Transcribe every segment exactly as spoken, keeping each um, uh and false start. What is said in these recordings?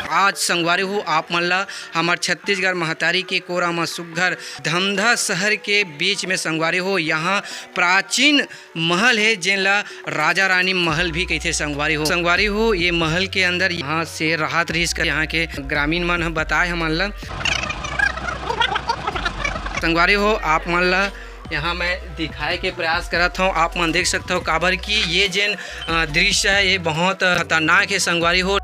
आज संगवारी हो, आप मन ला हमर छत्तीसगढ़ महतारी के कोरा म सुग्घर धमधा शहर के बीच में संगवारी हो, यहाँ प्राचीन महल हे, जेन ला राजा रानी महल भी कहिथे संगवारी हो। संगवारी हो, ये महल के अंदर यहाँ शेर राहत रहिस कर यहाँ के ग्रामीण मन ह बताए हमन ला। संगवारी हो, आप मन ला यहाँ मैं दिखाए के प्रयास करत हौं। आप मन देख सकत हव, काबर कि ये जेन, अ, दृश्य है, ये बहुत खतरनाक है संगवारी हो।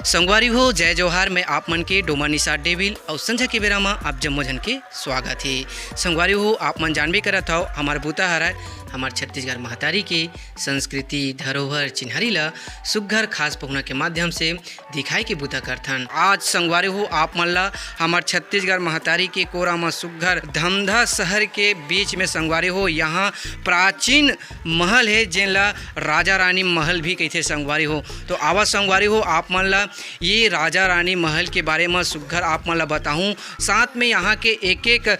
संगवारी हो, जय जोहार, मैं आप मन के डोमा निषाद डेविल अउ संझा के बेरा म आप जम्मो झन के स्वागत हे। संगवारी हो, आप मन जानबे करत हव, हमर बूता हरय हमर छत्तीसगढ़ महतारी के संस्कृति, धरोहर, चिन्हारी ल सुग्घर खास पहुना के माध्यम से दिखाए के बूता करथन। आज संगवारी हो, आप मन ला हमर छत्तीसगढ़ महतारी के कोरा म सुग्घर धमधा शहर के बीच में संगवारी हो, यहाँ प्राचीन महल हे, जेन ला राजा रानी महल भी कहिथे संगवारी हो। तो आवा संगवारी हो, आप मन ला ये राजा रानी महल के बारे म सुग्घर आप मन ला बताहूँ। साथ में यहाँ के एक-एक, अ,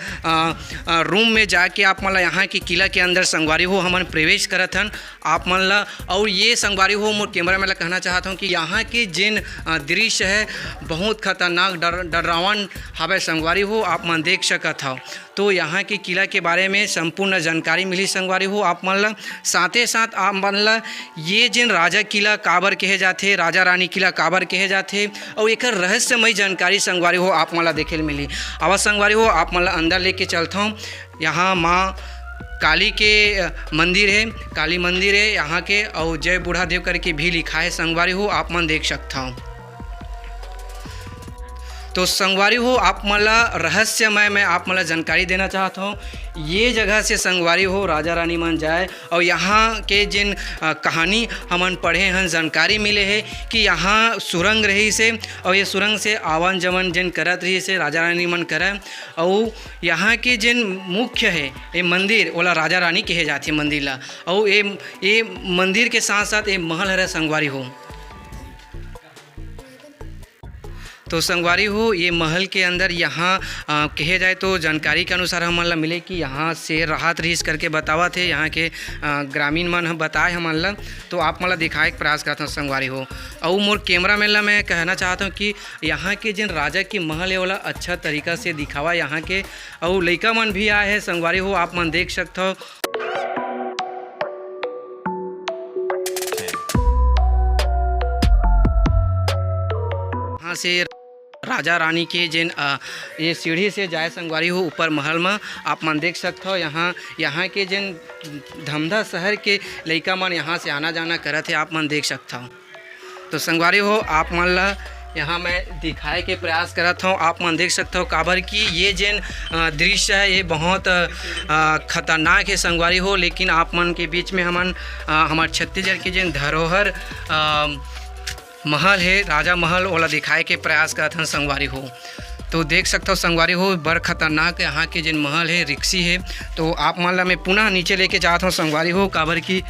अ, रूम में जाके आप मन ला यहाँ के किला के अंदर संगवारी हो हमन प्रवेश करत हन। आप मन ला। अउ ये संगवारी हो, मोर cameraman ला कहना चाहत हौं कि यहाँ के जेन, अ, दृश्य है, बहुत खतरनाक, डर-, डरावन हवय संगवारी हो, आप मन देख सकत हव। तो यहाँ के किला के बारे में संपूर्ण जानकारी मिली संगवारी हो आप मन ला। साथे साथ आप मन ला ये जेन राजा किला काबर कहे जाथे, राजा रानी किला काबर कहे जाथे, अउ एकर रहस्यमय जानकारी संगवारी हो आप मन ला देखे ल मिली। आवा संगवारी हो, आप मन ला अंदर लेके चलथौं। यहाँ माँ काली के, अ, मंदिर हे, काली मंदिर हे यहाँ के, अउ जय बूढ़ा देव करके भी लिखा हे संगवारी हो, आप मन देख सकथव। तो संगवारी हो, आप मन ला रहस्यमय मैं आप मन ला जानकारी देना चाहत हौं। ये जगह से संगवारी हो राजा रानी मन जाए, अउ यहाँ के जिन, अ, कहानी हमन पढ़े हन, जानकारी मिले हे कि यहाँ सुरंग रहिस हे, अउ ये सुरंग से आवन जावन जिन करत रहिस हे राजा रानी मन करय, अउ यहाँ के जेन मुख्य हे ये मंदिर, ओला राजा रानी कहे जाथे मंदिर ला। अउ ये, ये मंदिर के साथ साथ ये महल हरे संगवारी हो। तो संगवारी हो, ये महल के अंदर यहाँ, अ, कहे जाए तो जानकारी के अनुसार हमन ला मिले कि यहाँ शेर राहत रहिस करके बतावत हे यहाँ के, अ, ग्रामीण मन ह बताए हमन ला। तो आप मन ला दिखाए के प्रयास करत हन संगवारी हो। अउ मोर cameraman ला मैं कहना चाहत हूँ कि यहाँ के जेन राजा के महल हे ओला अच्छा तरीका से दिखावा यहाँ के। अउ लइका मन भी आए हे संगवारी हो, आप मन देख सकथव। यहाँ से राजा रानी के जेन, अ, ये सीढ़ी से जाए संगवारी हो ऊपर महल म, आप मन देख सकथव। यहाँ, यहाँ के जेन धमधा शहर के लइका मन यहाँ से आना जाना करत हे, आप मन देख सकथव। तो संगवारी हो, आप मन ला यहाँ मैं दिखाए के प्रयास करत हौं। आप मन देख सकथव, काबर कि ये जेन, अ, दृश्य है, ये बहुत, अ, खतरनाक है संगवारी हो। लेकिन आप मन के बीच में हमन, अ, हमर छत्तीसगढ़ के जेन धरोहर, अ, महल है, राजा महल, ओला दिखाए के प्रयास करत हन संगवारी हो। तो देख सकथव संगवारी हो, बड़ खतरनाक यहाँ के जेन महल है, रिक्सी है। तो आप मन ला मैं पुनः नीचे लेके जात हौं संगवारी हो, काबर कि,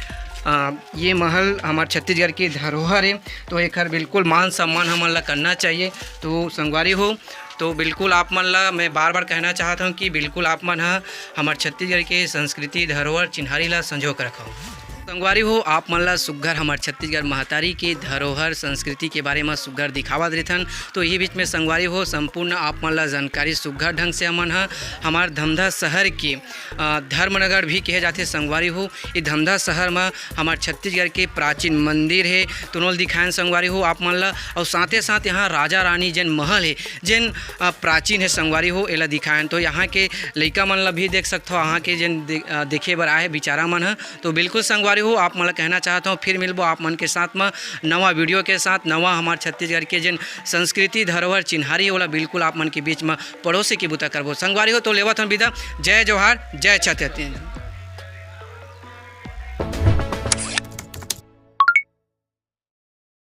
अ, ये महल हमर छत्तीसगढ़ के धरोहर हे, तो एखर बिल्कुल मान सम्मान हमन ला करना चाहिए। तो संगवारी हो, तो बिल्कुल आप मन ला मैं बार-बार कहना चाहत हौं कि बिल्कुल आप मन ह हमर छत्तीसगढ़ के संस्कृति, धरोहर, चिन्हारी ला संजो के रखव। संगवारी हो, आप मन ला सुग्घर हमर छत्तीसगढ़ महतारी के धरोहर, संस्कृति के बारे म सुग्घर दिखावत रहिथन। तो इही बीच में संगवारी हो, संपूर्ण आप मन ला जानकारी सुग्घर ढंग से हमन ह हमर धमधा शहर के, अ, धर्मनगर भी कहे जाथे संगवारी हो। ये धमधा शहर म हमर छत्तीसगढ़ के प्राचीन मंदिर हे, तेनो ल दिखायन संगवारी हो आप मन ल। अउ साथे साथ यहाँ राजा रानी जेन महल हे, जेन, अ, प्राचीन हे संगवारी हो, एला दिखायन। तो यहाँ के लइका मन ल भी देख सकथव, यहाँ के जेन दे-, अ, देखे बर आए हे बिचारा मन ह। तो बिल्कुल संगवारी हो, आप मन ल कहना चाहत हव, फिर मिलबो आप मन के साथ म नवा video के साथ, नवा हमर छत्तीसगढ़ के जेन संस्कृति, धरोहर, चिन्हारी, ओला बिल्कुल आप मन के बीच म परोसे के बूता करबो। संगवारी हो, तो लेवत हन विदा। जय जोहार, जय छत्तीसगढ़।